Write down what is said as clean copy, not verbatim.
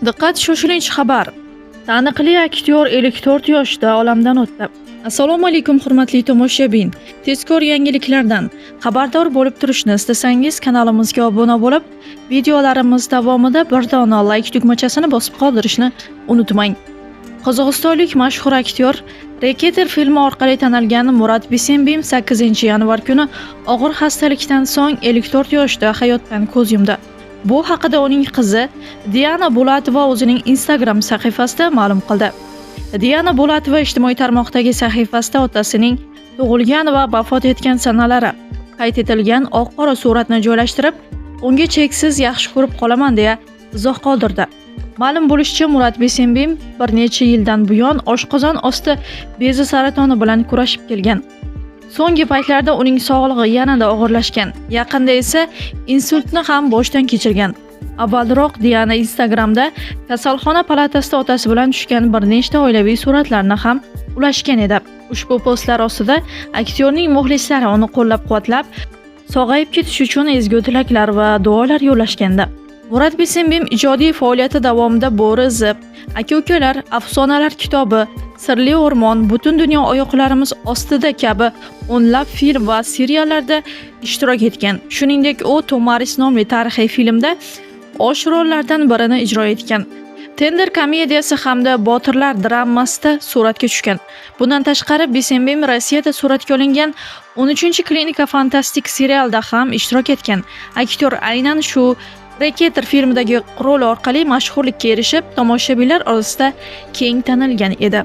Diqqat, shoshilinch xabar! Taniqli aktyor 54 yoshida olamdan o'tdi. Assalomu alaykum, hurmatli tomoshabin. Tezkor yangiliklardan xabardor bo'lib turishni istasangiz, kanalimizga obuna bo'lib, videolarimiz davomida bir dona like tugmachasini bosib qoldirishni unutmang. Qozog'istonlik mashhur aktyor Reketer filmi orqali tanilgan Murat Bisenbim 8-yanvar kuni og'ir xastalikdan so'ng 54 yoshida hayotdan ko'z yumdi. Bu haqida uning qizi Diana Bulatova o'zining Instagram sahifasida ma'lum qildi. Diana Bulatova ijtimoiy tarmoqdagi sahifasida otasining tug'ilgan va vafot etgan sanalari qayd etilgan oq-qora suratni joylashtirib, unga cheksiz yaxshi ko'rib qolaman deya izoh qoldirdi. Ma'lum bo'lishicha, Murat Bisenbim bir necha yildan buyon oshqozon osti bezi saratoni bilan kurashib kelgan. So'nggi paytlarda uning sog'lig'i yanada og'irlashgan. Yaqinda esa insultni ham boshdan kechirgan. Avvalroq Diana Instagramda kasalxona palatasida otasi bilan tushgan bir nechta oilaviy suratlarni ham ulashgan edi. Ushbu postlar ostida aktyorning muxlislari uni qo'llab-quvvatlab, sog'ayib ketish uchun ezgu tilaklar va duolar yo'llashgandi. Murat Bisenbim ijodiy faoliyati davomida Bo'ri izi, Aka-ukalar, Afsonalar kitobi, Sirli o'rmon, Butun dunyo oyoqlarimiz ostida kabi o'nlab film va seriallarda ishtirok etgan. Shuningdek, u Tomaris nomli tarixiy filmda bosh rollardan birini ijro etgan. Tender komediyasi hamda Botirlar dramasida suratga tushgan. Bundan tashqari, Bisenbim Rossiyada suratga olingan 13-klinika fantastik serialda ham ishtirok etgan. Aktyor aynan shu Reketer filmidagi roli orqali mashhurlikka erishib, tomoshabinlar orasida keng tanilgan edi.